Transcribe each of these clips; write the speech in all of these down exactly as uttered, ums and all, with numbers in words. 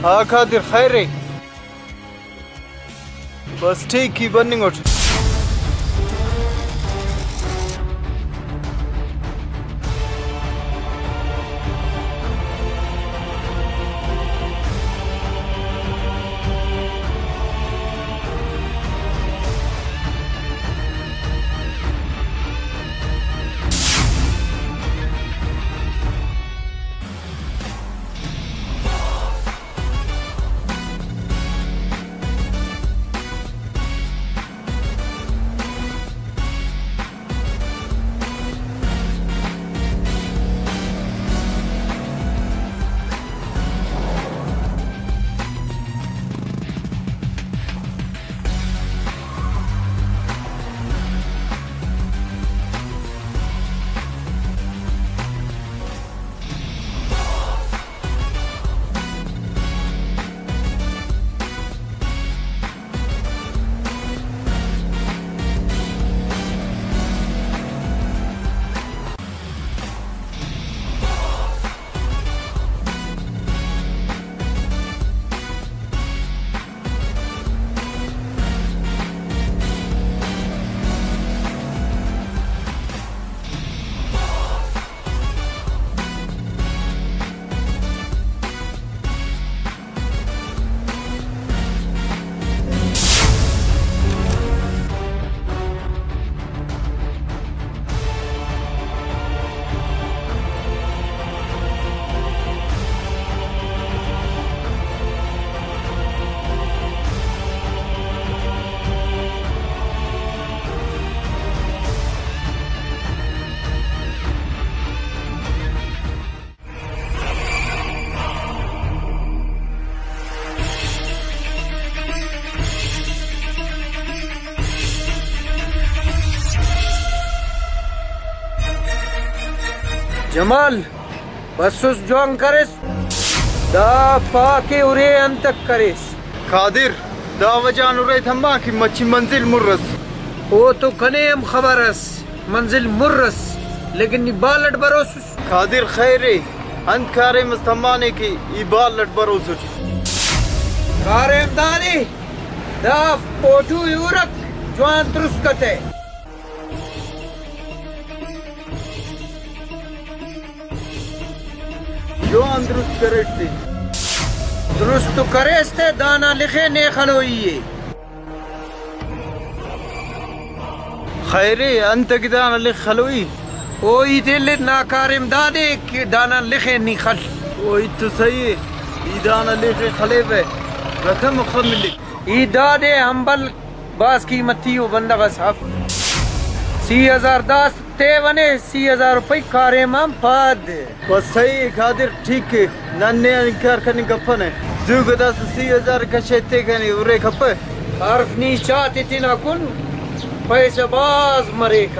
ہا قادر، خیر ءِ؟ بس ٹھیک ای، بننگ اٹ۔ جمال، بسس جوان کریس، دا پا کہ ارے انتک کریس۔ قادر، دا وجہ آن ارے تما کہ مچی منزل مر ئس۔ او تو کنے ہم خبر ئس، منزل مر ئس، لیکن نی بال اٹ بروسس۔ قادر خیر ءِ، انت کاریم اس تمانے کہ ای بال اٹ بروسٹ؟ کاریم دادے، دا پوٹو ءِ ہرک جوان درست کتہ۔ جوان درست کریٹ تے۔ درست تو کریس تے، دانا لخے نے خلوئی ءِ۔ خیر ءِ، انت کہ دانا لخ خلوئی؟ او ہیت الر، نا کاریم دادے کہ دانا لخے نی خل۔ او ہیت تو صحیح ءِ، ای دانا لخے خلیوہ، رقم خل ملک۔ ای دادے ہمبل بھاز قیمتی ءُ بندغ اس اف۔ سی ہزار داس تیونے، سی ہزار روپئی کاریم آن پاد۔ بس صحیح ءِ قادر، ٹھیک ءِ، نن نے انکار کننگ کپنہ۔ زوگہ داسہ سی ہزار کش ایتے کنے ارے کپہ۔ عارف، نی چاتے تینا کن پیسہ بھاز مریکک۔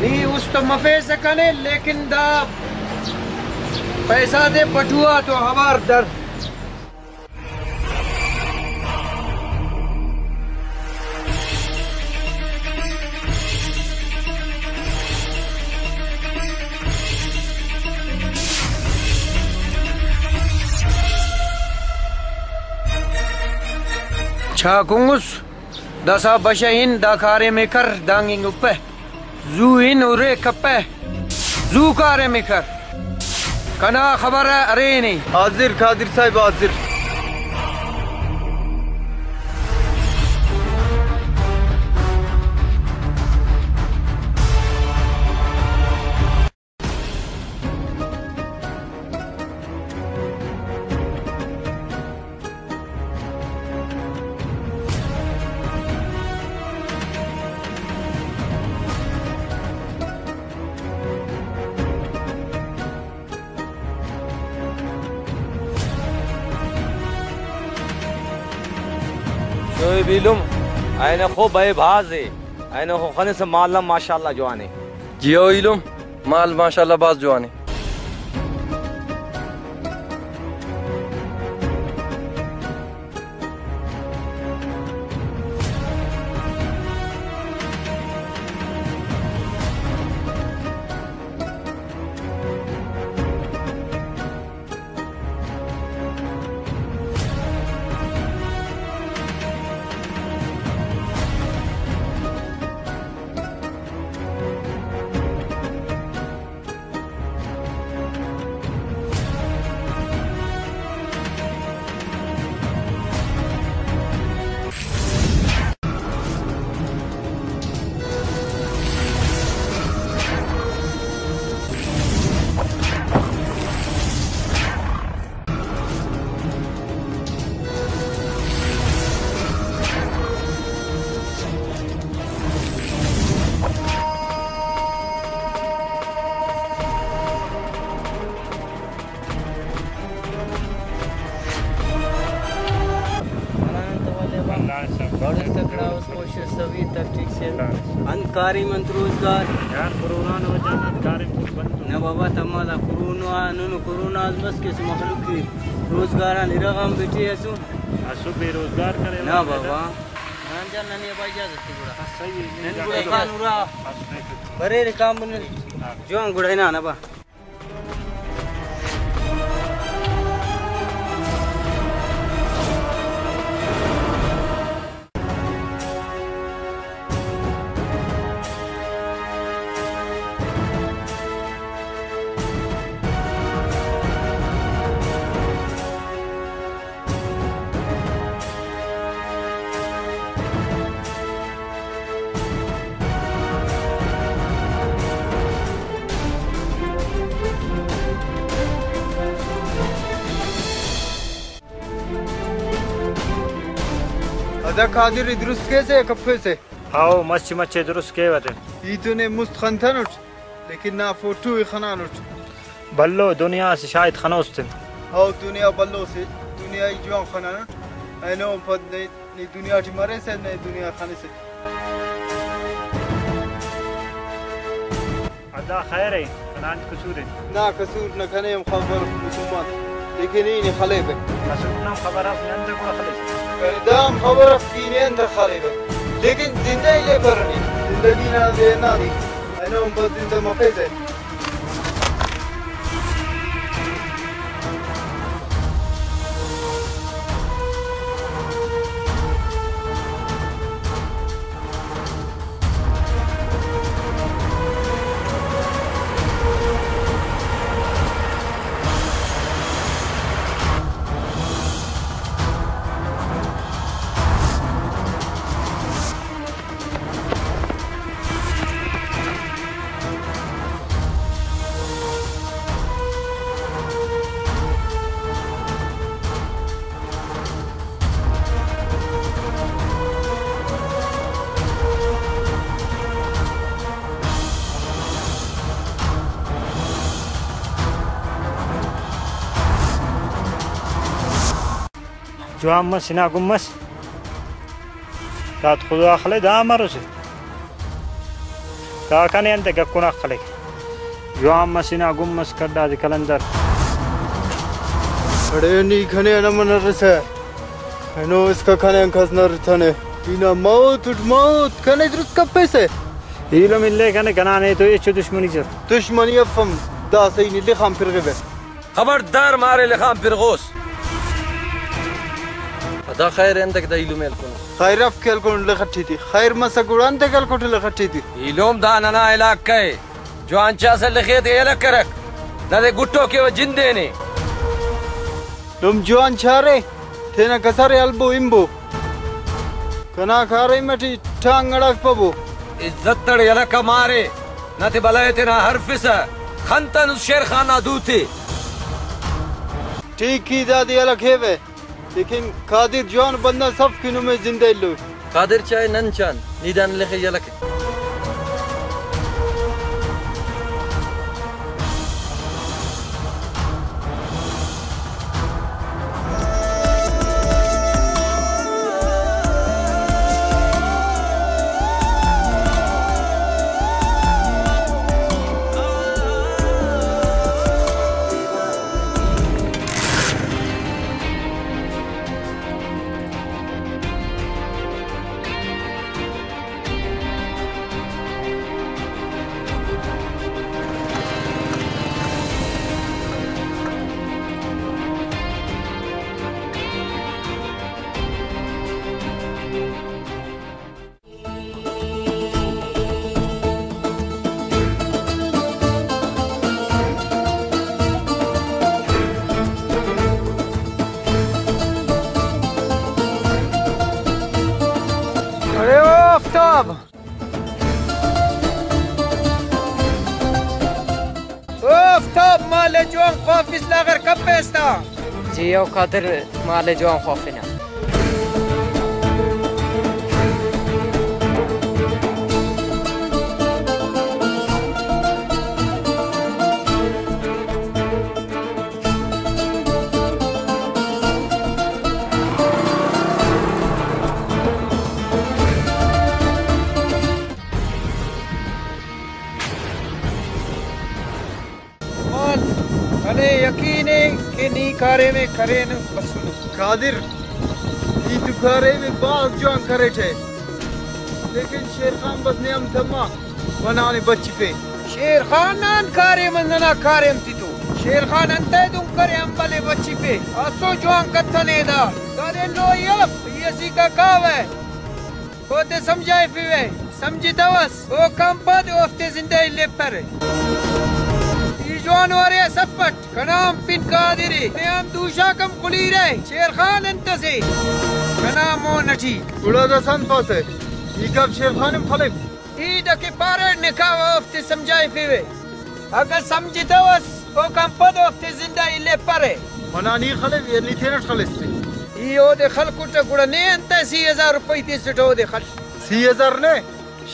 نی است مفیسہ کنے، لیکن دا پیسہ دے بٹوا تو اوار در۔ چا کنگس؟ داسا بشہ ہن، دا کاریم ءِ کر، دانگ انگ اپہ۔ زو ہن ارے کپہ، زو کاریم ءِ کر، کنا خبر ءِ ہرینے۔ حاضر قادر صاحب، حاضر۔ شعیب ایلم، اینو خو بئے بھاز ءِ، اینو خو خنسہ مال ہم ماشاءاللہ جوان ءِ۔ جی ہو ایلم، مال ماشاءاللہ بھاز جوان ءِ۔ کاریم انت روزگار؟ یار، کرونا نا وجہ غان کاریم کل بند ءُ۔ نہ بابا، تما دا کرونا، نن کرونا اس بس کہ مخلوق تے روزگار آن ارغ آن بٹے اسو۔ اسو بے روزگار کرے نہ بابا۔ مان جان، ننے با اجازت تے گڑا۔ بس صحیح ہے، نن گڑا اجازت۔ کان ارا۔ بس صحیح ہے۔ برے رکام بنے۔ ہاں۔ جوان گڑا ہنا نا با۔ ادا قادر، ای درست کیسے یا کپیسے؟ ہاؤ، مچ مچے درست کیوہ تہ۔ ای تو نے مست خنتنٹ، لیکن نا فوٹو ای خنانٹ۔ بھلو، دنیا اسہ شاہد خنوس تہ۔ ہاؤ، دنیا بھلو سے، دنیا ای جوان خنانٹ۔ اینو پد نے نی دنیا ٹی مریسہ، نی دنیا خنسہ۔ ادا خیر ءِ، کنا انت قصور ءِ؟ نا قصور نہ، کنے ہم خبر اف مسلمان، لیکن ای نے خلیبہ۔ قصور نا خبر اف، نے انت گڑا خلیسہ؟ کنے دا ہم خبر اف کہ ای نے انت خلیبہ، لیکن زندہ الیپرہ نی، زندگی نا دے ہندا دی، اینو ہم بس زندہ مفیسہ۔ جوان مس، ہنا گم مس۔ داد خدا خلے دا مرسے۔ دا کنے انت گکنا خلے۔ جوان مس، ہنا گم مس کڈا دے قلندر۔ اڑے نی کنے نمن رسے۔ اینو اسکا کنے کس نہ رتنے۔ اینا موت اٹ موت کنے درست کپیسے۔ ایلم الے کنے کنا نے تو ہچو دشمنی چر۔ دشمنی افم، دا صحیح نی لخان پرغبہ۔ خبردار مارے لخان پرغوس۔ دا خیر انتکہ دا ایلم ءِ ہلکنس۔ خیر اف کہ ہلکن لخ اٹی تے۔ خیر مسک گڑا انتکہ ہلکٹ لخ اٹی تے۔ ایلم دا ننا علاقہ ءِ۔ جوان چا اسہ لخے تے یلہ کرک۔ دادے گٹو کیوہ جندے نے۔ نم جوان چارے، تینا کسرے ہلبو ہنبو۔ کنا کاریم ٹی ٹانگ اڑائفبو۔ عزت اٹ یلہ کمارے، ناتے بلائے تینا ہرفسہ، خنتنس شیر خان نا دوتے۔ ٹھیک ای، دادے یلہ کیوہ، لیکن قادر جوان بندغ اس اف کہ نمے زندہ الو۔ قادر چائے نن چان، نی دانا لخے یلہ کے۔ ارے او آفتاب! او آفتاب، مال ءِ جوان خوافس، لاغر کپیس تا۔ جی او قادر، مال ءِ جوان خوافنہ۔ نے یقین ءِ کہ نی کاریم ءِ کرینس بسنس۔ قادر، ای تو کاریم ءِ بھاز جوان کریٹہ، لیکن شیر خان بس نے ہم تما، منانے بچفے۔ شیر خان نان کاریم ننا کاریم تتو۔ شیر خان انتئے دن کرے ہم بلے بچفے۔ اسو جوان کتنے دا۔ دادے لوئی اف، ای اسیکا کاوہ۔ اوتے سمجھائفیوہ، سمجھتوس، اوکان پد اوفتے زندہ الیپرہ۔ ای جوانو ارے اس افٹ، کنا ہم پن قادر ءِ، نے آن دوشاک ہم خلیرہ، شیر خان انت ئسے کنا مون ئٹی۔ گڑا داسہ انت پاسہ، ای کب شیر خان ہم خلیو؟ ای ڈکہ پارہ نکاح و اوفتے سمجھائفیوہ۔ اگہ سمجھتوس، اوکان پد اوفتے زندہ الیپرہ۔ منان ای خلیو یا نی تینٹ خلیس تے؟ ای اودے خلکٹہ، گڑا نے انتئے سی ہزار روپئی تیسٹہ اودے خل۔ سی ہزار نے؟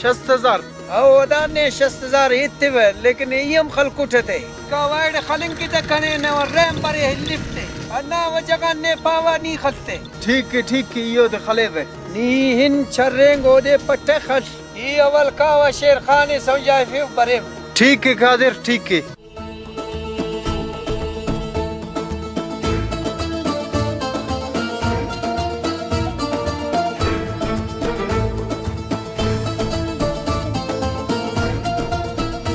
شست ہزار۔ او دا نے شست ہزار ایتوہ، لیکن ای ہم خلکٹہ تے۔ کا وائڑ خلنگ کتہ کنے نہ رحم برے ہلفتے۔ ہندا وجہ غان نے پاوہ نی خلتے۔ ٹھیک ءِ، ٹھیک ءِ، ای اودے خلیوہ۔ نی ہن چرینگ اودے پٹہ خل۔ ای اول کاوہ شیر خان ءِ سمجھائفیو بریم۔ ٹھیک ءِ قادر، ٹھیک ءِ۔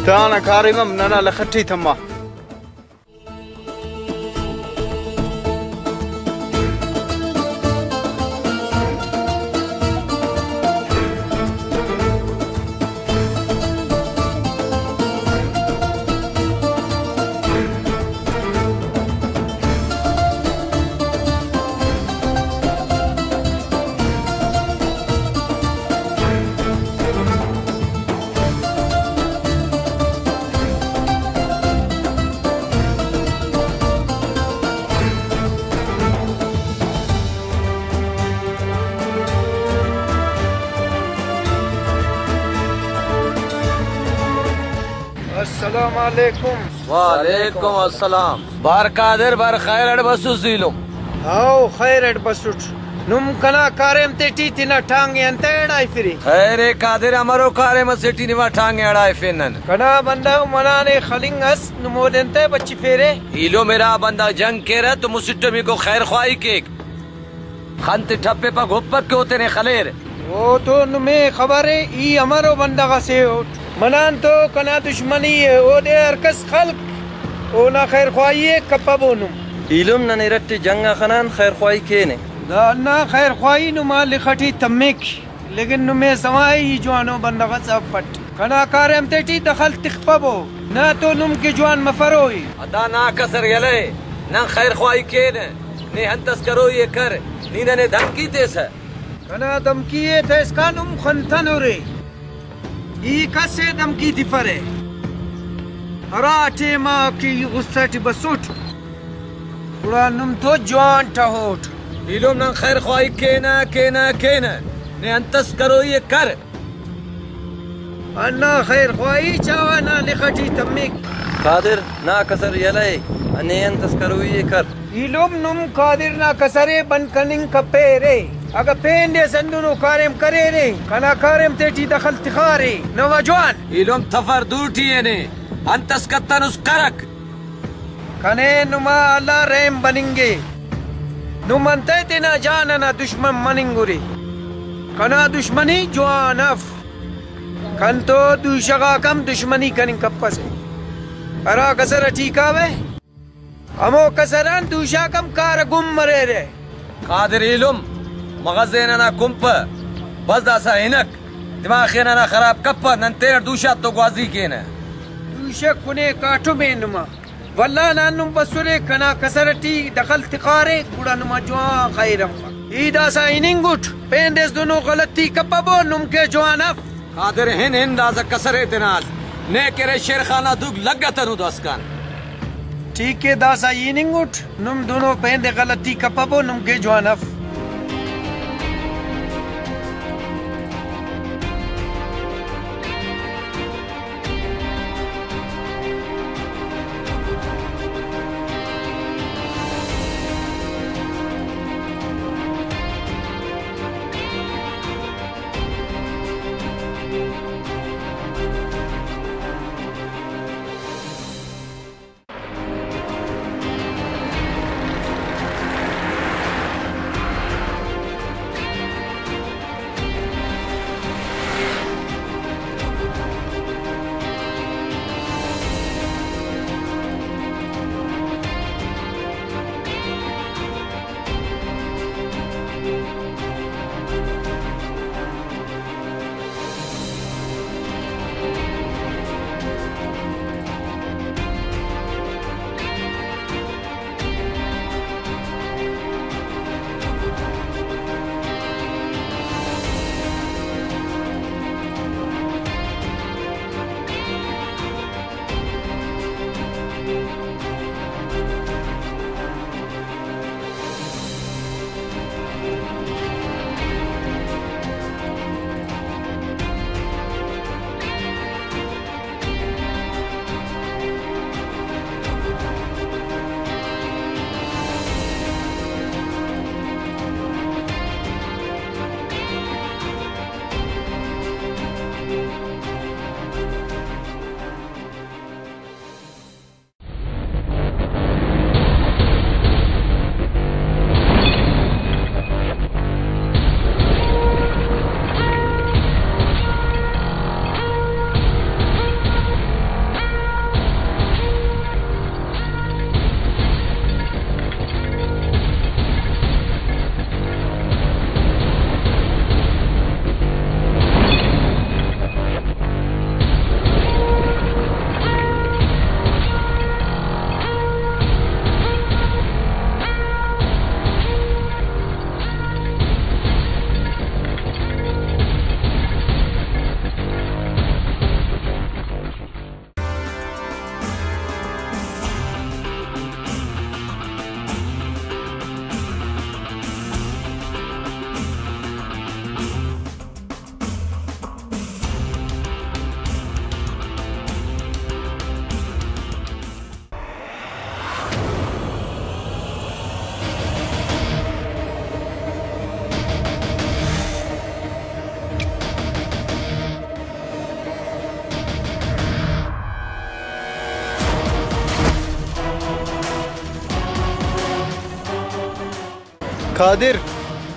دانا کاریم ہم ننا لخ ٹی تما۔ السلام علیکم۔ وعلیکم السلام۔ بار قادر، بار خیر اٹ بسوس ایلم؟ ہاؤ، خیر اٹ بسٹ۔ نم کنا کاریم تیٹی تینا ٹانگ ءِ انتئے اڑائفرے؟ خیر ءِ قادر، امرو کاریم اسے ٹی نما ٹانگ ءِ اڑائفین نن؟ کنا بندغ منانے خلنگ ئس، نم اودے انتئے بچفیرے؟ ایلم ارا بندغ جنگ کیرہ تو مسٹمیکو خیر خواہی کیک۔ خن تے ٹھپپک ہپک کہ او تینے خلیر۔ او تو نمے خبر ءِ، ای امرو بندغ ئسے اٹ۔ منان تو کنا دشمنی ءِ، اودے ہر کس خلک، اونا خیر خواہی ءِ کپبو نم۔ ایلم نن ارٹی جنگ آ خنان، خیر خواہی کینے۔ دا ہندا خیر خواہی نما لخ ٹی تمک، لیکن نمے سما ءِ، ای جوانو بندغ ئس افٹ۔ کنا کاریم تیٹی دخل تخپبو، نہ تو نم کہ جوان مفروئی۔ ادا نا کسر یلہ ءِ، نن خیر خواہی کینہ، نے انت ئس کروئی ءِ کر، نی ننے دھمکی تیسہ۔ کنا دھمکی ءِ تہ اسکان نم خنتنرے، ای کس ءِ دھمکی تفرہ۔ ہرا ٹائما کہ ای غصہ ٹی بسٹ، گڑا نم تو جوان ٹہوٹ۔ ایلم نن خیر خواہی کینہ، کینہ، کینہ، نے انت ئس کروئی ءِ کر۔ ہندا خیر خواہی چاوہ نا لخ ٹی تمک۔ قادر نا کسر یلہ ءِ، نے انت ئس کروئی ءِ کر۔ ایلم نم قادر نا کسر ءِ بند کننگ کپیرے۔ اگہ پین دے اس ہندنو کاریم کریرے، کنا کاریم تیٹی دخل تخارے، نوا جوان۔ ایلم تفر دوٹی ءِ، نے انت ئس کتنس کرک۔ کنے نما اللہ رحم بننگے۔ نم انتئے تینا جان ئنا دشمن مننگ ارے؟ کنا دشمنی جوان اف۔ کن تو دوشہ غاک ہم دشمنی کننگ کپسہ۔ ہرا کسر ئٹی کاوہ، ہمو کسر آن دوشاک ہم کارہ گم مریرہ۔ قادر ایلم، مغزے ننا کنپہ، بس داسہ ہنک، دماغ ءِ ننا خراب کپہ، نن تینٹ دوشات تو گوازی کینہ۔ دوشہ کنے کاٹم ءِ نما۔ ولدا نن نم بسرے، کنا کسر ئٹی دخل تخارے، گڑا نما جوان خیر ہم۔ ای داسہ ہننگ اٹ، پین دے اس دنو غلطی کپبو، نم کہ جوان اف۔ قادر ہن ہن داسہ کسر ءِ تینا، نے کہ ارے شیر خان نا دوک لگتنو داسکان۔ ٹھیک ءِ، داسہ ای ہننگ اٹ، نم دنو پین دے غلطی کپبو، نم کہ جوان اف۔ قادر،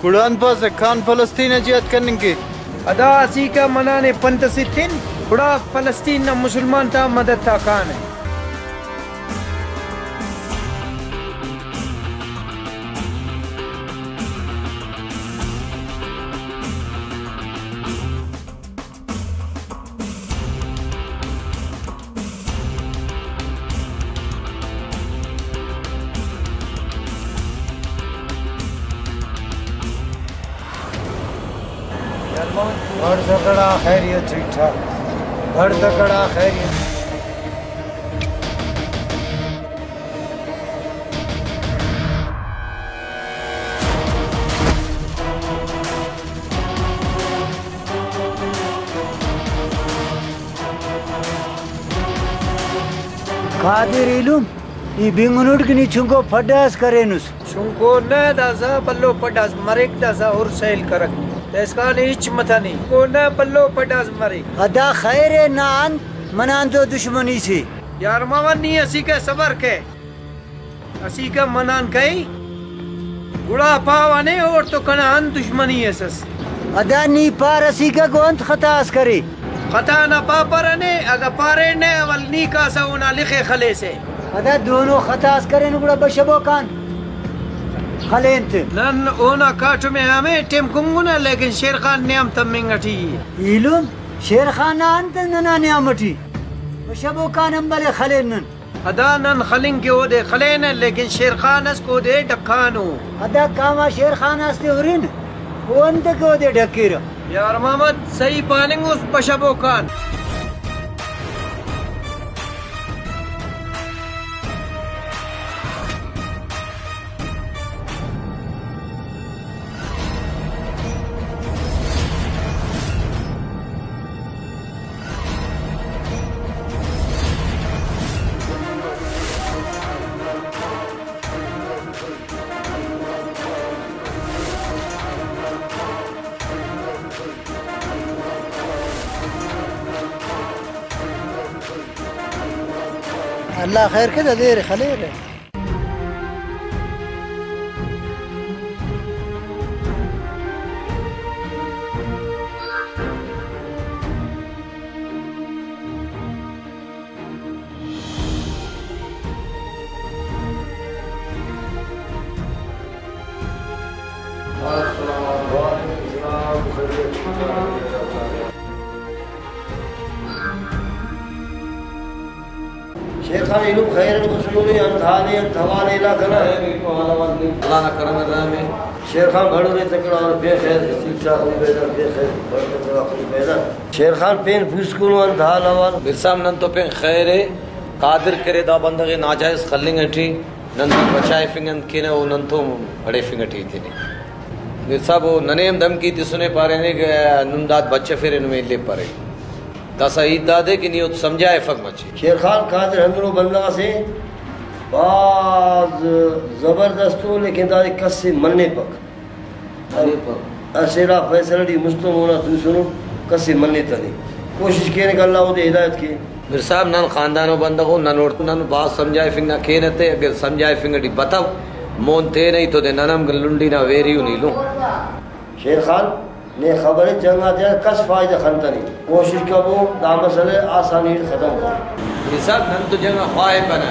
گڑا انت پاسہ کان فلسطین آ جہاد کننگ کے؟ ادا اسیکہ منانے پنت ئس ایتن، گڑا فلسطین نا مسلمان تا مدد تا کانہ۔ بھڑ تکڑا خیریت، ٹھیک ٹھاک۔ بھڑ تکڑا خیریت۔ قادر ایلم، ای بنگنٹ کہ نی چنکو پڈ اس کرینس۔ چنکو نہ، داسہ بھلو پڈ اس مریک، داسہ ہر سیل کرک۔ داسکان ہچ متنے۔ چنکو نہ، بھلو پڈ اس مریک۔ ادا خیر ء، نا انت منان تو دشمنی سے۔ یار محمد، نی اسیکہ صبر کے۔ اسیکہ منان کئے، گڑا پاوہ نے اوڑتو کنا انت دشمنی اس ئس۔ ادا نی پار اسیکہ گو انت خطا اس کرے؟ خطا نا پاپر نے، اگہ پارے نے، اول نی کاسہ اونا لخے خلیسے۔ ادا دونو خطا اس کرین گڑا بشبو کان خلینت۔ نن اونا کاٹم ء ہمے ٹیم کنگنہ، لیکن شیر خان نیام تمنگ اٹی ء۔ ایلم، شیر خان نا انت ننا نیام اٹی؟ بشبو کان ہم بلے خلین نن۔ ادا نن خلنگ کہ اودے خلینہ، لیکن شیر خان اس کہ اودے ڈکھانو۔ ادا کاما شیر خان اس تے ہرن، او انت کہ اودے ڈکیرہ؟ یار محمد، صحیح پاننگ اس بشبو کان۔ اللہ خیر کے دا دیر خلیر۔ شیر خان ایلم خیر اٹ بسنو نے، انت حال ء، انت حوال ء علاقہ نا؟ اللہ نا کرم ء رحم ء۔ شیر خان بھڑو نے تکڑا اور بے خیر، ٹھیک ٹھاک ہم پیدا، بے خیر، بھڑ تکڑا خوش پیدا۔ شیر خان پین پوسکنو انت حال حوال؟ میر صاحب نن تو پین خیر ء، قادر کرے دا بندغ ء ناجائز خلنگ اٹی، نن دا بچائفنگ انت کینہ او نن تو بڑیفنگ اٹی تینے۔ میر صاحب او ننے ہم دھمکی تسنے پارینے کہ نم داد بچفیرے نمے الیپرے۔ داسہ ہیت دادے کہ نی اوت سمجھائفک مچے۔ شیر خان قادر ہندنو بندغ اسے بھاز زبردست ء، لیکن دادے کس ء منپک۔ منپک۔ اسہ ارا فیصلہ ٹی مستونگ اونا توسنو، کس ء منتنے۔ کوشش کینہ کہ اللہ اودے ہدایت کے۔ میر صاحب، نن خاندانو بندغ ء، نن اوڑ-، نن بھاز سمجھائفنگ نا کینہ تے، اگر سمجھائفنگ ٹی بتو، مون تینہ ای تو دے نن ہم لنڈی نا ویری ان ایلو۔ شیر خان، نے خبر ء جنگ آتیان کس فائدہ خنتنے۔ کوشش کبو دا مسئلہ ء آسانی اٹ ختم کبو۔ میر صاحب، نن تو جنگ آ خواہپنہ،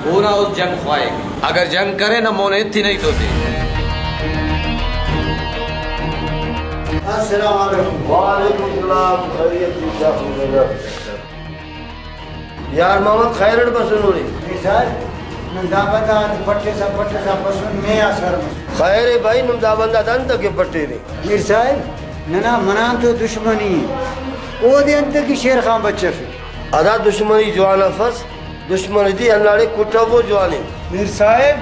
اونا است جنگ خواہک۔ اگر جنگ کرے نا مون ایتھی نہیں تو تے۔ السلام علیکم۔ وعلیکم السلام، خیریت، ٹھیک ٹھاک ہو؟ یار محمد خیر اٹ بسنو نے؟ میر صاحب، نن دا بندغ آتے پٹسا پٹسا بسن، نے آ سر مس۔ خیر ء بھائی، نم دا بندغ آتے انتکہ پٹینے؟ میر صاحب، ننا منان تو دشمنی ء، اودے انتکہ شیر خان بچفے؟ ادا دشمنی جوان افس، دشمنی تے ہنداڑے کٹو جوان ء۔ میر صاحب،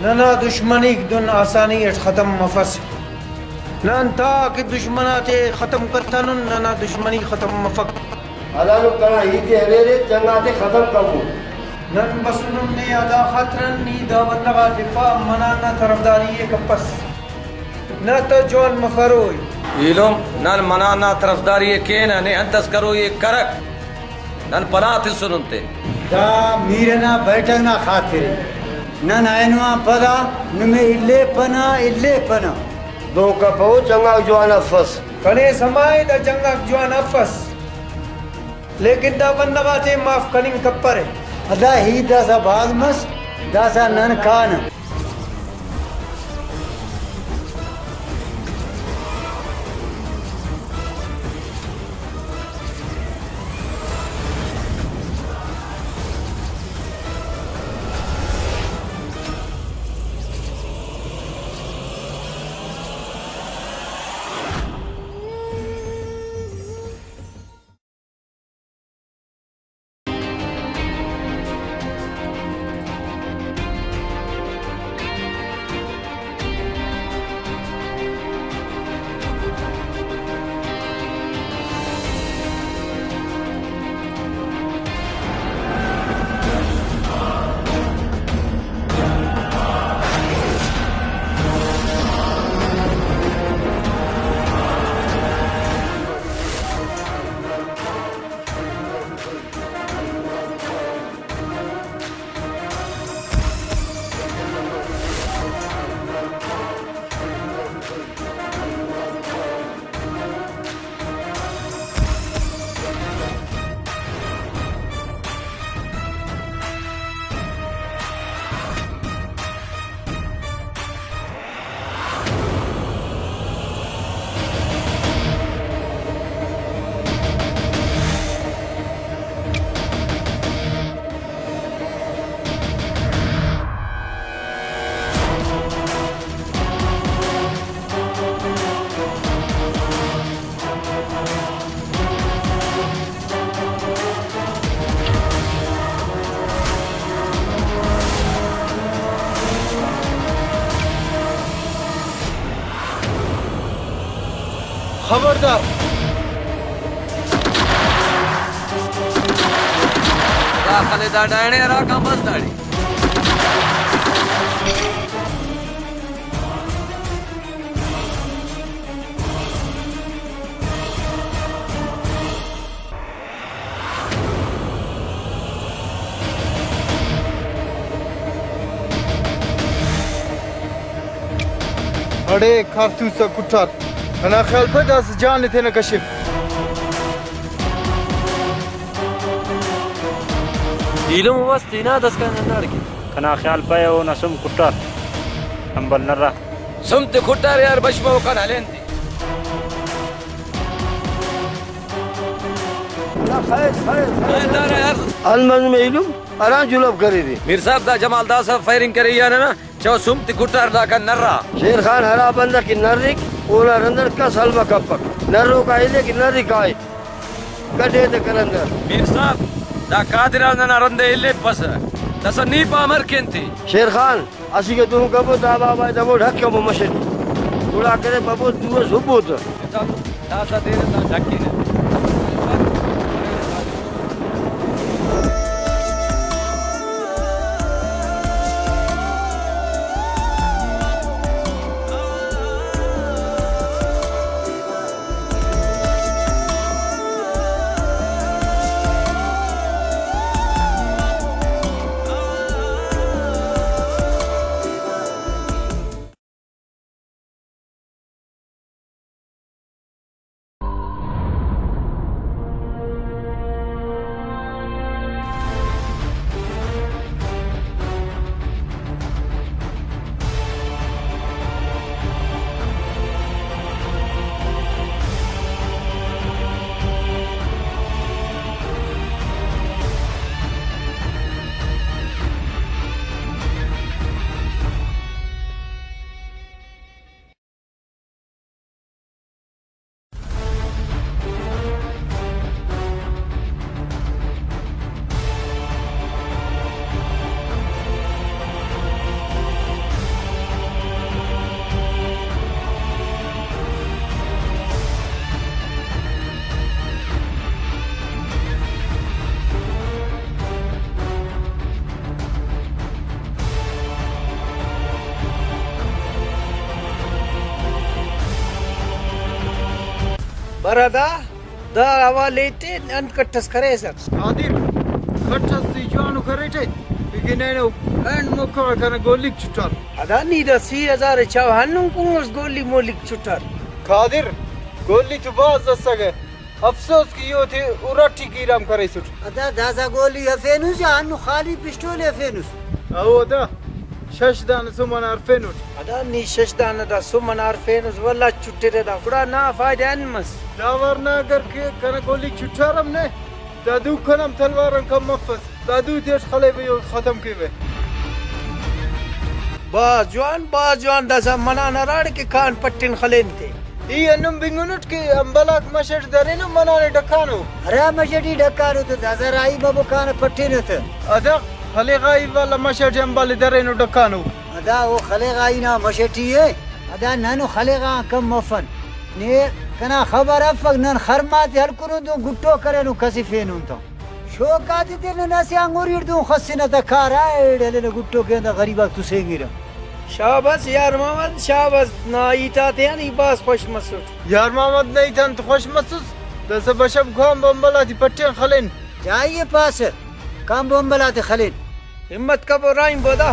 ننا دشمنیک دن آسانی اٹ ختم مفس۔ نن تا کہ دشمن آتے ختم کتنن، ننا دشمنی ختم مفک۔ ہندانو کنا ہیت ء ہلیرے، جنگ آتے ختم کبو۔ نن بسنن نے ادا خاطران، نی دا بندغ آتے پا منان نا طرفداری ء کپس۔ نہ تو جوان مفروئی۔ ایلم، نن منان نا طرفداری ء کینہ، نے انت اس کروئی ء کرک۔ نن پناہ تسنن تے۔ دا میر ئنا بیٹھک نا خاطر ء۔ نن اینو آن پدا نمے الیپنہ، الیپنہ۔ دہن کپو جنگ آک جوان افس۔ کنے سما ءِ دا جنگ آک جوان افس، لیکن دا بندغ آتے معاف کننگ کپرہ۔ دا ہیت داسہ بھاز مس، داسہ نن کانہ۔ خبردار! داخل دا ڈائنے ہراکان بس داڑے۔ اڑے کارتوس آ کٹار، کنا خیال پائے داسہ جان ءِ تینا کشف۔ ایلم و بس تینا داسکان ہنداڑ کے۔ کنا خیال پائے اونا سم کٹار۔ امبل نرا۔ سم تے کٹار یار، بش بوکان ہلین تے۔ المنظم ایلم ہرا جلب کریرے۔ میر صاحب، دا جمال داسہ فائرنگ کرے یا ننا؟ چو سم تے کٹار داکان نرا۔ شیر خان، ہرا بندغ کہ نرک، اونا رندڑ کس حلبہ کپک۔ نروکا الیک، نرک آئے۔ کڈے تہ قلندر۔ میر صاحب، دا قادر آ ننا رندے الیپسہ۔ داسہ نی پا امر کین تے؟ شیر خان، اسیکہ دہن کپو، دا بابا ءِ دمو ڈھک کپو مش ٹی۔ گڑا کرے ببو دو اس ہبو تہ۔ داسہ دیر تا ڈھکینہ۔ برادہ، دا حوالے تے انت کٹ اس کریسہ؟ قادر، کٹ اس تے جوانو کریٹہ، ای گنینو، اینڈ موقع غا کنا گولیک چٹار۔ ادا نی دا سی ہزار ءِ چاوہ، ہندن کنگس گولی مولیک چٹار۔ قادر، گولی تو بھاز اسکہ، افسوس کہ ای اوتے ارٹ ٹی گیرام کریسٹ۔ ادا داسہ گولی ہرفینس یا ہندن خالی پسٹول ءِ ہرفینس؟ او ادا، شش دانہ سم ئنا ہرفینٹ۔ ادا نی شش دانہ دا سم ئنا ہرفینس، ولدا چٹرہ دا، گڑا نا فائدہ انت مس؟ دا ورنا اگر کہ کنا گولیک چٹار ہم نے، دا دو کن ہم تلوار آن کم مفس، دا دو تیٹ خلیوہ ای او ختم کیوہ۔ بھاز جوان، بھاز جوان، داسہ منان ہراڑے کہ کان پٹن خلین تے۔ ای ہندن بنگنٹ کہ امبل آک مش ئٹ درینو، منان ئے ڈکانو۔ ہرا مش ئٹی ڈکانو تہ داسہ راہی بابو کان پٹنو تہ۔ ادا خلیغائی والا مش ئٹی امبل ئے درینو ڈکانو۔ ادا او خلیغائی نا مش ئٹی ءِ۔ ادا نن خلیغا آن کم مفن۔ نے کنا خبر افک، نن خرما تے ہلکنن دہن گٹو کرینن کسفینن تہ۔ شوق آتے تینا نسے آن ہُری اٹ دہن خسنہ تا کارہ، ایڑے ہلینہ گٹو کینہ تا غریب آک تسینگرہ۔ شاباس یار محمد، شاباس، نا ہیت آتے آن ای بھاز خوش مسٹ۔ یار محمد نا ہیت آن تو خوش مسس، داسہ بشب کانبو امبل آتے پٹین خلین۔ جائی ءِ پاسہ، کانبو امبل آتے خلین۔ ہمت کبو راہیم بودا۔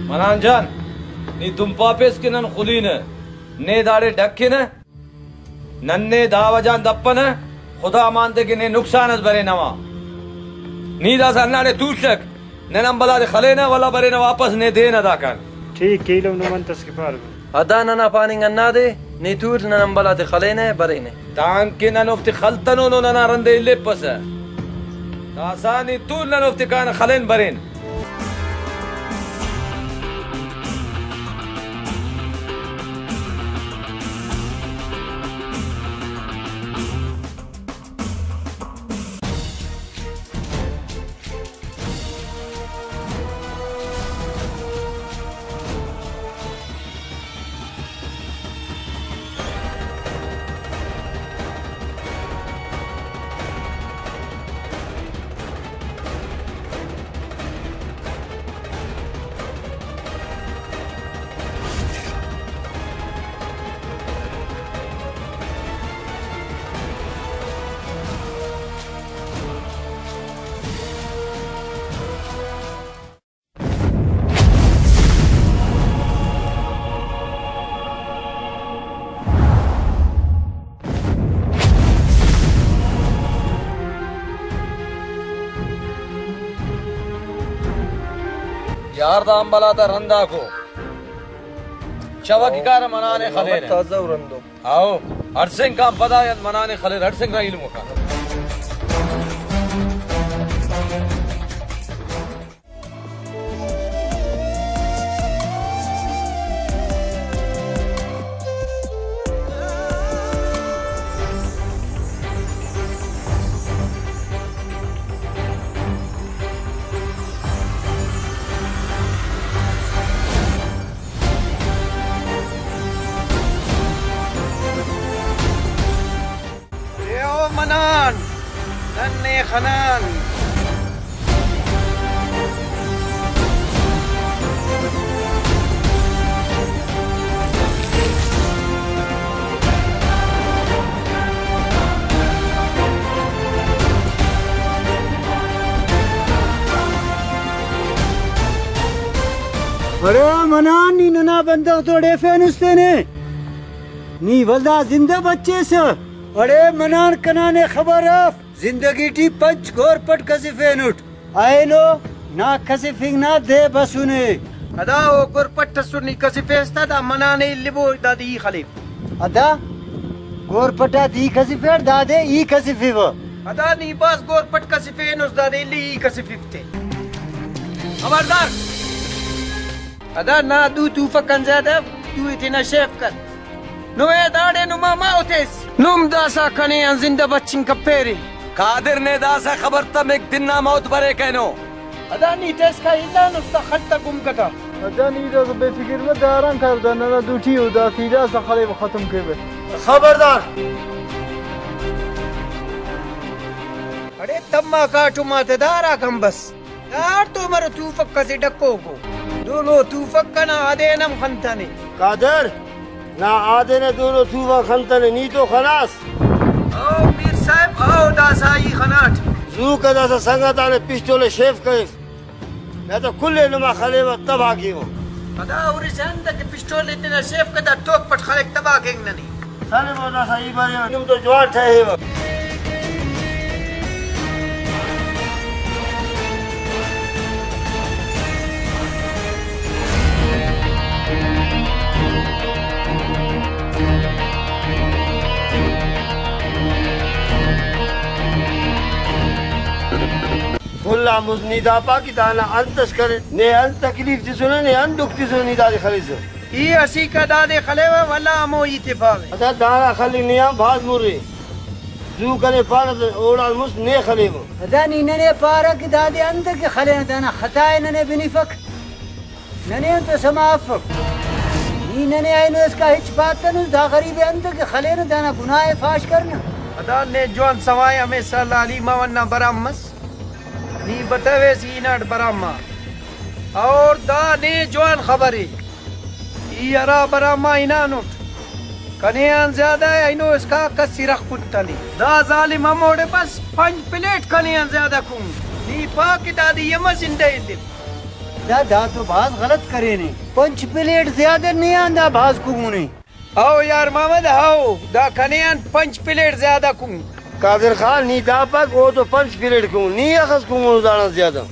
منان جان، نی دن پاپیس کہ نن خلینہ، نے داڑے ڈکھنہ۔ نن نے دا وجہ آن دپنہ، خدا مان تے کہ نے نقصان اس برینہ ما۔ نی داسہ ہنداڑے توسک، نن امبل آتے خلینہ، ولدا برینہ واپس نے دینہ داکان۔ ٹھیک ءِ، ایلم نمن تس کہ پارہ۔ ادا ننا پاننگ ہندادے، نے تول نن امبل آتے خلینہ، برینہ۔ دانکہ نن اوفتے خلتنون و ننا رند ءِ الیپسہ۔ داسہ نے تول نن اوفتے کانہ خلین برین۔ یار دا امبل آتا رنداکو چوک کارہ منانے خلیرہ۔ تازہ و رندو۔ ہاؤ، ہڑسینگ کان پدا یاد منانے خلیر، ہڑسینگ نا ایلم کان۔ خنان۔ اڑے منان، نی ننا بندغ تو ڈیفینس تینے، نی ولدا زندہ بچیسہ۔ اڑے منان، کنا نے خبر اف، زندگی ٹی پنچ گور پٹ کسفینٹ، اینو نا کسفنگ نا دے بسنے۔ ادا او گور پٹ اسر، نی کسفیس تا، دا منان ءِ البو، دادے ای خلیو۔ ادا گور پٹ آ دی کسفیٹ، دادے ای کسفیوہ۔ ادا نی بھاز گور پٹ کسفینس، دادے الی ای کسفیو تے۔ خبردار! ادا نا دو توفک آن زیادہ اف، دو ءِ تینا شیف کر۔ نمے داڑے نما ما اتیس۔ نم داسہ کنے آن زندہ بچنگ کپیرے۔ قادر نے داسہ خبر تمک، دن نا موت بریک اینو۔ ادا نی ٹیسکا ہلانس تا خل تا گم کتا۔ ادا نی داسہ بے فکر مہ، داران کار دا ننا دوٹی او، دا سیدھا سا خلیو ختم کیوہ۔ خبردار۔ اڑے تما کاٹم آتے داراک ہم بس۔ داڑتو مرو توفک اسہ ڈکوکو۔ دولو توفک انا آدین ہم خنتنے۔ قادر، نا آدین ءِ دولو توفک خنتنے، نی تو خناس۔ او میر صاحب، او داسہ ای خناٹ۔ زوکا داسہ سنگتانے پسٹول ءِ شیف کریف۔ یا تو کل ءِ نما خلیوہ تباہ کیوہ۔ پدا ہُرسہ انت کہ پسٹول ءِ تینا شیف کہ دا توک پٹ خلک تباہ کینگ ننے۔ سالم او داسہ ای بریوہ، نم تو جوان ٹہیوہ۔ کل آن مست نی دا پا کہ دانا انت اس کرے، نے انت تکلیف تسنے، نے انت ڈکھ تسنے، نی دادے خلیسہ۔ ای اسیکا دادے خلیوہ، ولا ہمو ہیتے پاوہ۔ ادا دانا خلنگ نے آن بھاز مرے۔ زو کنے پارہ تہ اوڑان مست نے خلیوہ۔ ادا نی ننے پارہ کہ دادے انت کہ خلینہ، دانا خطا ءِ ننے بنفک۔ ننے انت سما افک؟ نی ننے اینو اسکا ہچ پاتنس، دا غریب ءِ انت کہ خلینہ، دانا گناہ ءِ فاش کرنہ۔ ادا نے جوان سوائے ہمیشہ لالی مون نا برام مس۔ نی بتویس ای ہناٹ برام آ۔ اور دا نے جوان خبرے۔ ای ہرا برام آ ہنانٹ، کنے آن زیادہ اینو اسکا کس ارغ کنتنے۔ دا ظالم ہموڑے بس پنچ پلیٹ کنے آن زیادہ کن۔ نی پا کہ دادے ای ہم زندہ ایتن۔ دا، دا تو بھاز غلط کرینے۔ پنچ پلیٹ زیادہ نے آن دا بھاز کمونے۔ ہاؤ یار محمد، ہاؤ، دا کنے آن پنچ پلیٹ زیادہ کن۔ قادر خان، نی دا پک، او تو پنچ پلیٹ کن، نی اخس کن دانا زیادہ۔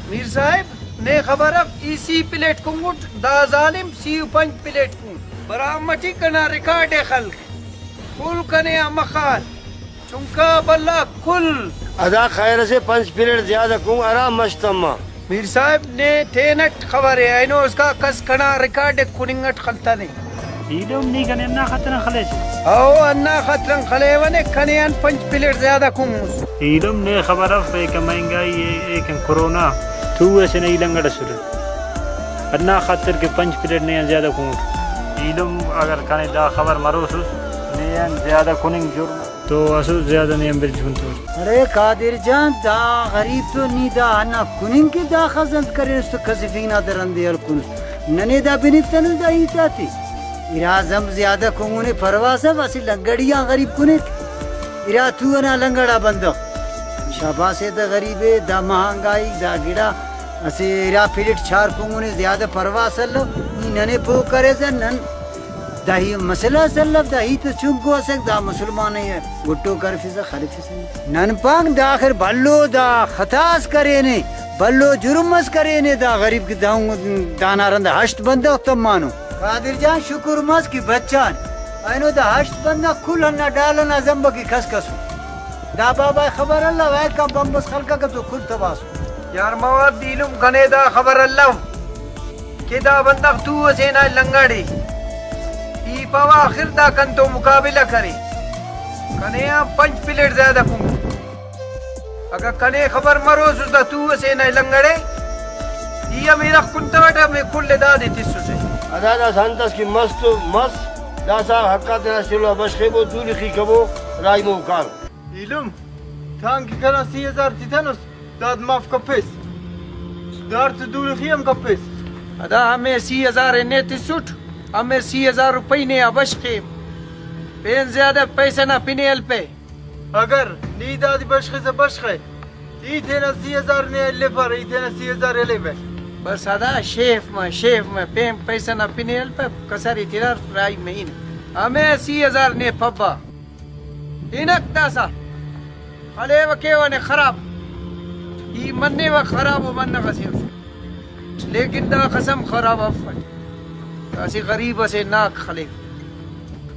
میر صاحب، نے خبر اف، ای سی پلیٹ کنگٹ، دا ظالم سی و پنچ پلیٹ کن۔ برام ٹی کنا ریکارڈ ءِ خلک۔ کل کنے آ مخال۔ چنکا بھلا کل۔ ادا خیر اسے پنچ پلیٹ زیادہ کن ہرا مش تما۔ میر صاحب نے تینٹ خبرے، اینو اسکا کس کنا ریکارڈ ءِ کننگ اٹ خلتنے۔ ایلم نی کنے ہندا خاطر آن خلیسس۔ او ہندا خاطر آن خلیوہ نے، کنے آن پنچ پلیٹ زیادہ کن مس۔ ایلم نے خبر اف، ایکن مہنگائی ءِ، ایکن کرونا، تو اسے نا ای لنگڑ اسرہ۔ ہندا خاطر کہ پنچ پلیٹ نے آن زیادہ کن۔ ایلم اگر کنے دا خبر مروسس، نے آن زیادہ کننگ جرم۔ تو اسٹ زیادہ نے ہم برج کنتور۔ اڑے قادر جان، دا غریب تو نی دا ہندا کننگ کہ داخس انت کرینس تو کسفنگ نا دا رندے ہلکنس۔ ننے دا بنفتنس دا ہیت آتے۔ اراز ہم زیادہ کنگنے پرواہ اف، اسہ لنگڑی آن غریب کنیک۔ ارا تو انا لنگڑا بندغ۔ شاباس ءِ دا غریب ءِ، دا مہنگائی، دا گڑا اسہ ارا پلیٹ چار کنگنے زیادہ پرواہ الو۔ نی ننے پہہ کریسہ نن دا ہی مسئلہ اس الو، دا ہیت اس چنکو اسک، دا مسلمان ءِ گٹو کرفسہ خلفسہ۔ نن پانک دا آخر بھلو دا خطا اس کرینے، بھلو جرم اس کرینے، دا غریب کہ دا، دانا رند ہشت بندغ تمانو۔ قادر جان شکر مس کہ بچان، اینو دا ہشت بندغ کل ہندا ڈال ئنا زمبک کہ کس کس ءُ۔ دا بابا خبر الو، ایکان بمب اس خلککہ تو کل تباہ ئسر۔ یار مواد ایلم کنے دا خبر الو۔ کہ دا بندغ تو اسے نا لنگڑ ءِ۔ ای پاوہ آخر دا کنتو مقابلہ کرے۔ کنے آن پنچ پلیٹ زیادہ کن۔ اگہ کنے خبر مروسس دا تو اسے نا لنگڑ ءِ، ای ہم ارغ کنتوٹہ، ہمے کل ءِ دادے تسسہ۔ ادا داسہ انت اس کہ مس تو مس، داسہ حق آ تینا شلہ بشخیبو، دولخی کبو، راہی مون کان۔ ایلم۔ تانکہ کنا سی ہزار تتنس، داد معاف کپیس۔ داڑتو دوڑخی ہم کپیس۔ ادا ہمے سی ہزار ءِ نے تسٹ، ہمے سی ہزار روپئی نے آ بشخے۔ پین زیادہ پیسہ نا پن ءِ ہلپہ۔ اگر نی دادے بشخسہ بشخہ، ای تینا سی ہزار نے ہلیفارہ، ای تینا سی ہزار ہلیوہ۔ بس ادا شیف مہ، شیف مہ، پین پیسہ نا پن ءِ ہلپہ، کسر ءِ تینا راہی مہینہ۔ ہمے سی ہزار نے پبا۔ ہنک داسہ خلیوہ کیوہ نے خراب۔ ای منیوہ خراب و منغ ئسے اٹ۔ لیکن دا قسم خراب افٹ۔ اسہ غریب ئسے ناک خلیو۔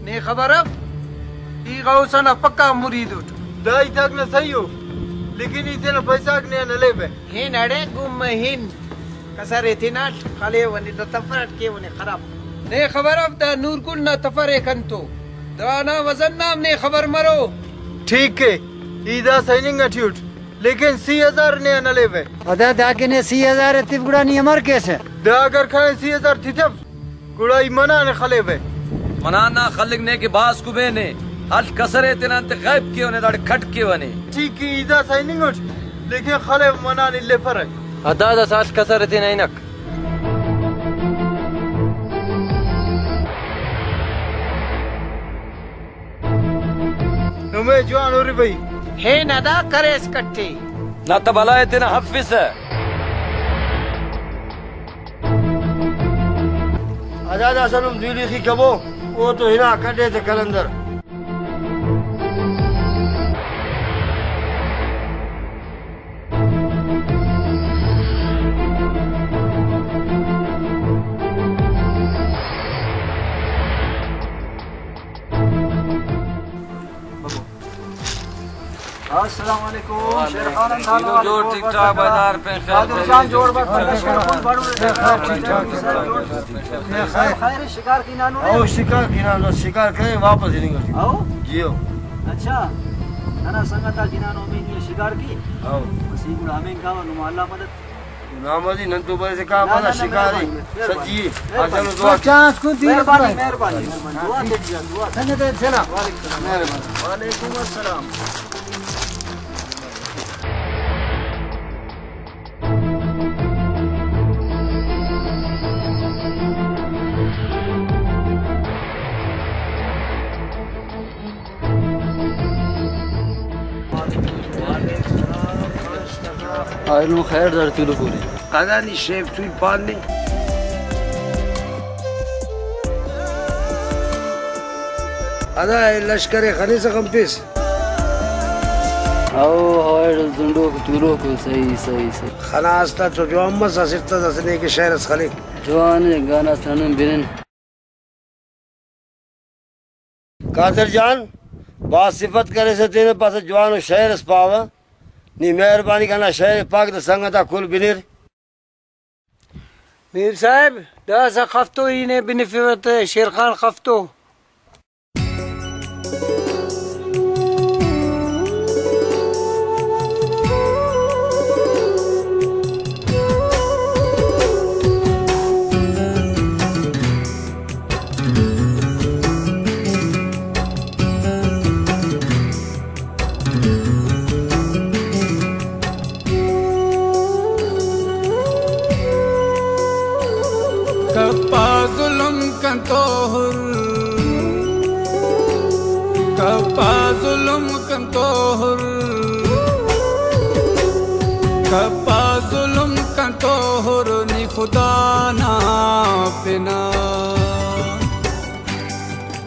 نے خبر اف، ای غوث ئنا پکا مرید اٹ۔ دا ہیتاک نا صحیح ءُ، لیکن ای تینا پیسہ غاک نے آن ہلیوہ۔ ہن اڑے گم ہن۔ کسر ءِ تیناٹ خلیو نے دا تفر اٹ کیوہ نے خراب۔ نے خبر اف دا نورگل نا تفر ءِ کنتو۔ دانا وزن نا ہم نے خبر مرو۔ ٹھیک ءِ، ای داسہ ہننگ ئٹی اٹ۔ لیکن سی ہزار نے آن ہلیوہ۔ ادا دا کہ نے سی ہزار ءِ تف گڑا نی امر کیسہ؟ دا اگر کنے سی ہزار تتو گڑا ای منان ءِ خلیوہ۔ منان نا خلنگ نے کہ بھاز کبینے، ہل کسر ءِ تینا انت غائب کیوہ نے، داڑے کٹ کیوہ نے۔ ٹھیک ءِ، ای داسہ ہننگ اٹ، لیکن خلیو منان الیپرہ۔ ادا داسہ ہل کسر ءِ تینا ہنک۔ نمے جوان ہُربئی۔ ہین ادا کریس کٹے۔ نا تہ بلائے تینا ہفسہ۔ ادا داسہ نم دولیخی کبو، او تو ہنا کڈے تہ قلندر۔ السلام علیکم۔ شیر خان، انت حال؟ جوڑ، ٹھیک ٹھاک، بازار پہ خیر۔ قادر جان، جوڑ بس، خیر، ٹھیک ٹھاک۔ خیر، شکار کی نانو نے؟ او، شکار کی نانو، شکار کرے، واپس ہی نہیں کرتی۔ او؟ جی ہو۔ اچھا۔ ننا سنگت آ گنانو ہمے نی شکار کی۔ او۔ بس ای گڑا ہمین کاوہ، نما اللہ مدد۔ نامزی نن تو بڑے سے کام نہ، والا نہ، نہ، شکار ہے۔ مہربانی، مہربانی۔ سچی ہے۔ مہربانی۔ اچھا، اس کو دیر مہربانی، بھائی۔ مہربانی۔ دعا کیجیے، دعا کیجیے۔ سنگت ہے، سلام۔ وعلیکم السلام۔ وعلیکم السلام۔ آئرو خیر در تولو پوری۔ ادا نی شیف توئی پان نے۔ ادا اے لشکر ءِ خنیسہ خنپیس۔ او، او، ایڑ زنڈوک تولوک، صحیح، صحیح، صحیح۔ خناس تا تو جوان مس، اسٹ تا اسہ نیکہ شعر اس خلیک۔ جوان گانا اس نن بنن۔ قادر جان، بھاز صفت کریسہ تینے، پاسہ جوانو شعر اس پاوہ۔ نی مہربانی کنا شعر پاک دا سنگت آ کل بنیر۔ میر صاحب، داسہ خفتو ای نے بنفیوہ تہ، شیر خان خفتو۔ کپا ظلم کنتو ہر، کپا ظلم کنتو ہر، کپا ظلم کنتو ہر، نی خدا نا پنا۔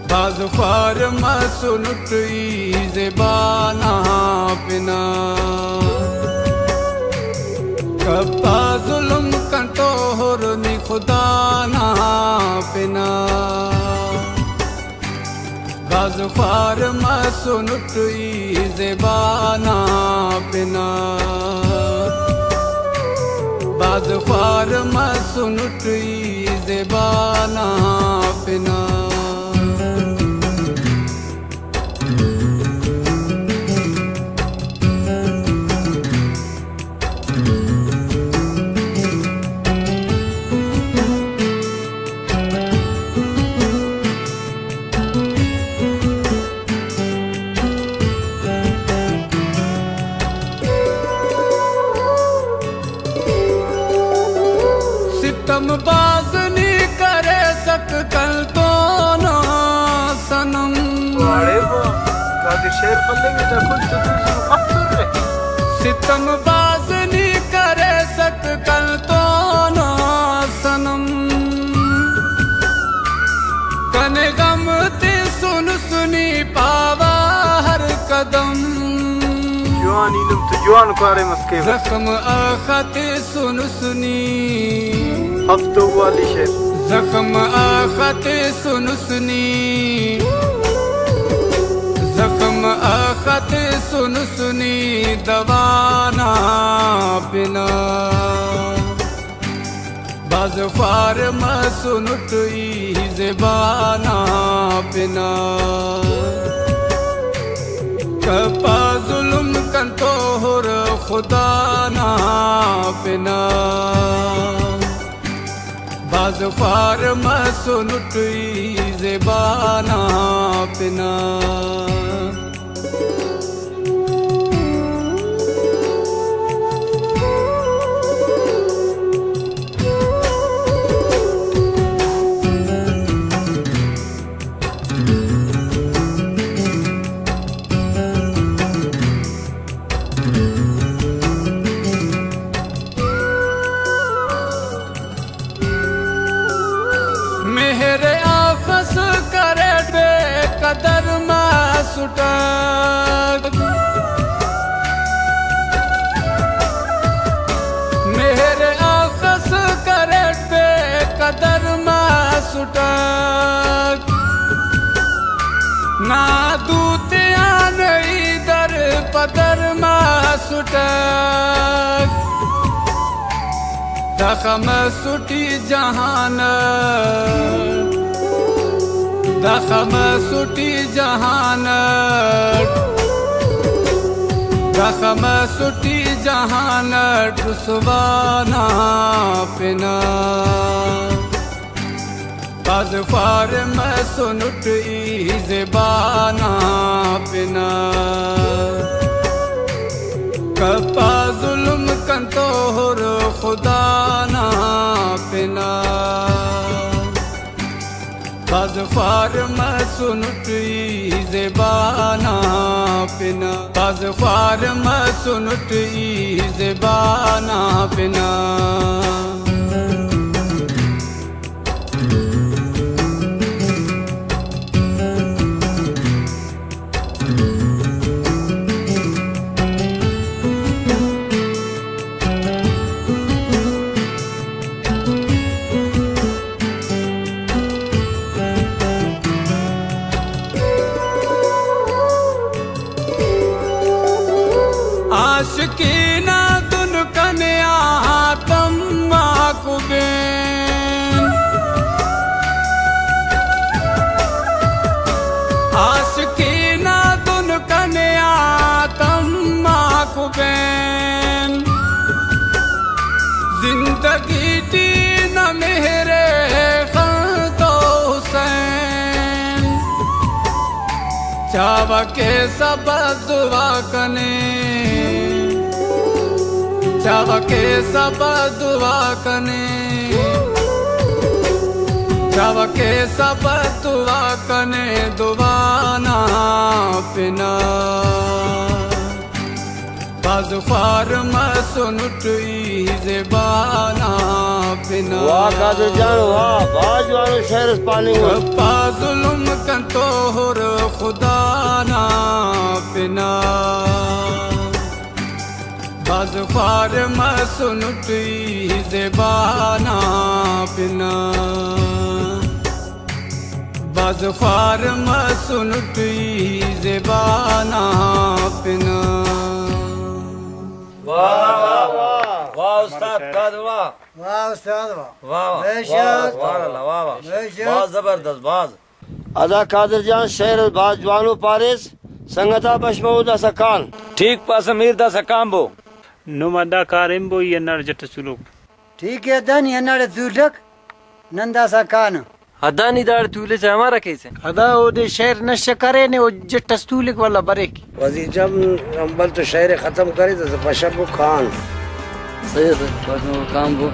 بھاز خوار مسنٹ ای زیبا نا پنا۔ کپا ظلم کنتو ہر، نی خدا نا پنا۔ بھاز خوار مسنٹ ای زیبا نا پنا۔ بھاز خوار مسنٹ ای زیبا نا پنا۔ ستم باز نی کریسک کن تو نا صنم۔ واڑے واہ، قادر شعر خلنگ ءِ، دا کل تو دوسرو مفر ءِ۔ ستم باز نی کریسک کن تو نا صنم۔ کنے غم تسنس نی پاوا ہر قدم۔ جوان اینم تو جوان کاریم اس کیوہ۔ زخم آ خاتے سنس نی۔ ہفتو والی شعر۔ زخم آ خاتے سنس نی۔ زخم آ خاتے سنس نی دوا نا پنا۔ بھاز خوار مسنٹ ای زبان آ پنا، کپا ظلم کن تو ہر خدا نا پنا۔ بھاز خوار مسنٹ ای زبان آ پنا۔ مہر آخس کریٹ بے قدر مسٹک۔ مہر آخس کریٹ بے قدر مسٹک۔ نا دوتیان ای در پدر مسٹک۔ دخم سٹی جہان اٹ، دخم سٹی جہان اٹ، دخم سٹی جہان اٹ رسوا نا پنا۔ بھاز خوار مسنٹ ای زبان آ پنا، کپا ظلم کن تو ہر خدا نا پنا۔ بھاز خوار مسنٹ ای زبان آ پنا، بھاز خوار مسنٹ ای زبان آ پنا۔ عاشقی نا دن کنے آ تماکو بین۔ عاشقی نا دن کنے آ تماکو بین۔ زندگی ٹی نہ مہرے خن تو حسین۔ چاوہ کیسہ بد دعا کنے، چاوہ کیسہ بد دعا کنے، چاوہ کیسہ بد دعا کنے دعا نا پنا۔ بھاز خوار مسنٹ ای زبان آ پنا۔ واہ قادر جان واہ، بھاز جوانو شعر اس پاننگ ءِ۔ کپا ظلم کن تو ہر خدا نا پنا۔ بھاز خوار مسنٹ ای زبان آ پنا۔ بھاز خوار مسنٹ ای زبان آ پنا۔ واہ، واہ، واہ، واہ، استاد قادر، واہ۔ واہ استاد، واہ۔ واہ، واہ۔ بے شک۔ واہ، واہ، واہ، واہ۔ بے شک۔ بھاز زبردست، بھاز۔ ادا قادر جان شعر بھاز جوانو پاریس، سنگتا بش ممو داسہ کان۔ ٹھیک پاسہ میر داسہ کان بو۔ نم ادا کاریم بو ای ہنداڑے جٹ ئس تولوک۔ ٹھیک ءِ، ادا نی ہنداڑے تولک، نن داسہ کانہ۔ ادا نی داڑے تولسہ امر کیسہ؟ ادا اودے شعر نشر کرینے، او جٹ ئس تولک ولدا بریک۔ وزیر جان امبل تو شعر ختم کرے، داسہ پشہ بو کان۔ صحیح ئسے، پشہ بو کان بو۔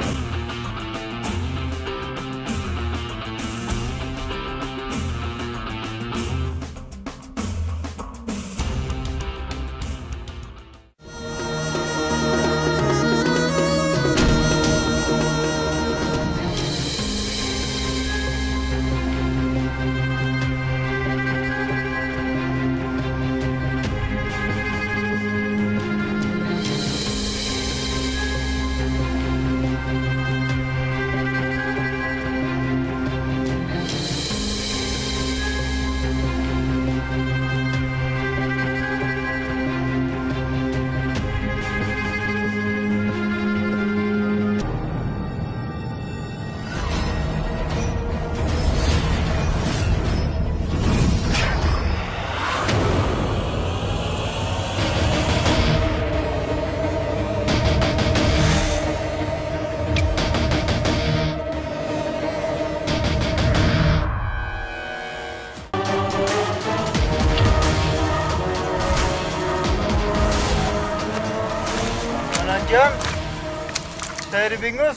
بنگس،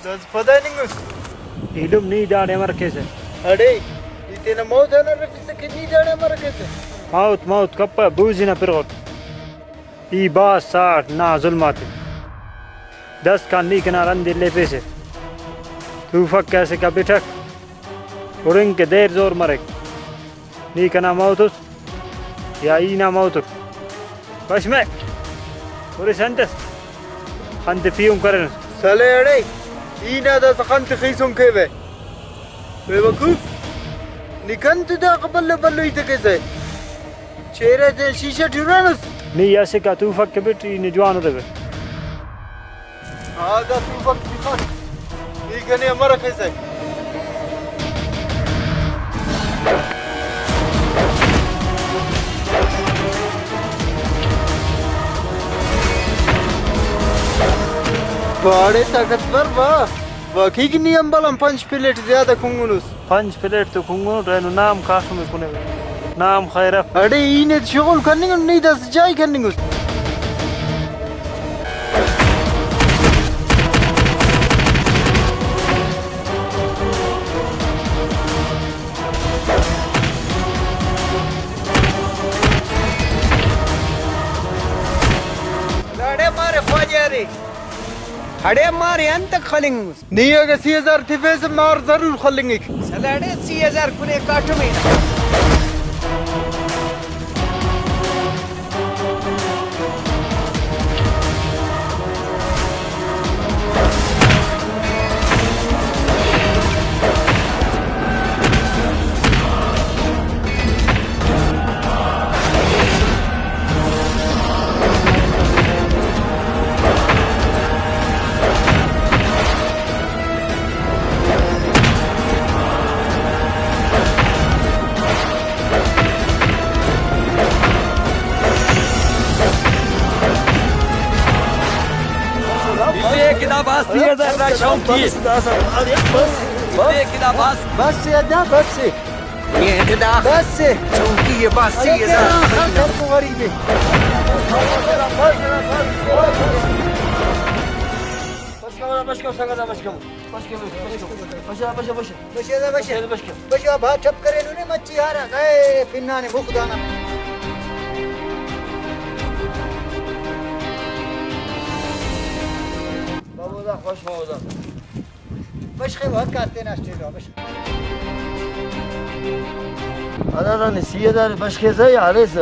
داسہ پدائے ننگس۔ ایلم نی داڑے امر کیسہ؟ اڑے، ای تینا موت آن ارفسہ کہ نی داڑے امر کیسہ؟ موت، موت کپہ، بوزی نا پرغٹ۔ ای بھاز ساڑ نا ظلم آتے۔ دست کان نی کنا رند الیپیسہ۔ توفک اسکا بٹک، ہرنگ کہ دیر زور مریک۔ نی کنا موت اس یا ای نا موت اٹ۔ بش مریک۔ ہرس انت اس؟ خن تے پیہم کرینس۔ سلے اڑے، ای نا داسہ خن تے خیسن کیوہ۔ بے وقوف، نی کن تے داخہ بھلو بھلو ہیت ء کیسہ؟ چہرہ تے شیشہ ٹی ہرانس۔ نی اسکا توفک کہ بٹ، ای نے جوان اریبہ۔ ہاں، دا توفک ٹی خن۔ ای کنے امر کیسہ؟ باڑے طاقتور واہ۔ واقعی کہ نی امبل آن پنچ پلیٹ زیادہ کنگنس۔ پنچ پلیٹ تو کنگنٹ، اینو نام کاٹم ء کنیوہ۔ نام خیر اف۔ اڑے ای نے شغل کننگ، نی داسہ جائی کننگ اس۔ داڑے مارے خواجہ ارے۔ اڑے مارے انتک خلنگ؟ نی اگہ سی ہزار تفیسہ، مار ضرور خلنگک۔ سلے اڑے سی ہزار کنے کاٹمے نا۔ بلے کہ دا بس سی ہزار نا شوقی۔ بلے کہ دا بس۔ بس سے ادا، بس سے۔ یہ کہ دا بس سے۔ شوقی یہ بس سی ہزار۔ ارے تیرا خان گھر کو غریب ہے۔ بس کر، بس کر، سنگت، بس کر۔ بس کر، بس کر۔ بس کر، بس کر، بس کر۔ بشہ دا بشہ۔ بشہ دا بشہ۔ بشہ دا بشہ۔ بشہ بھا ٹھپ کرینو نے مچی ہارا۔ اے پنانے مخ دانا۔ بابو دا خوش مو دا۔ بشخے وہ کاتے ناشتے دا بشہ۔ ادا دا نے سی ہزار بشخے سا یا ہلے سا؟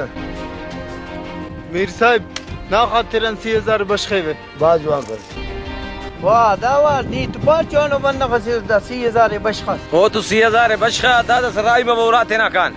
میر صاحب، نا خاطران سی ہزار بشخے وے۔ بھاز جوان کریس۔ واہ، دا وار نی تو بھاز جوانو بندغ ئسے اس، دا سی ہزار ئے بشخس۔ او تو سی ہزار ئے بشخا، دا داسہ راہی مبو ارا تینا کان۔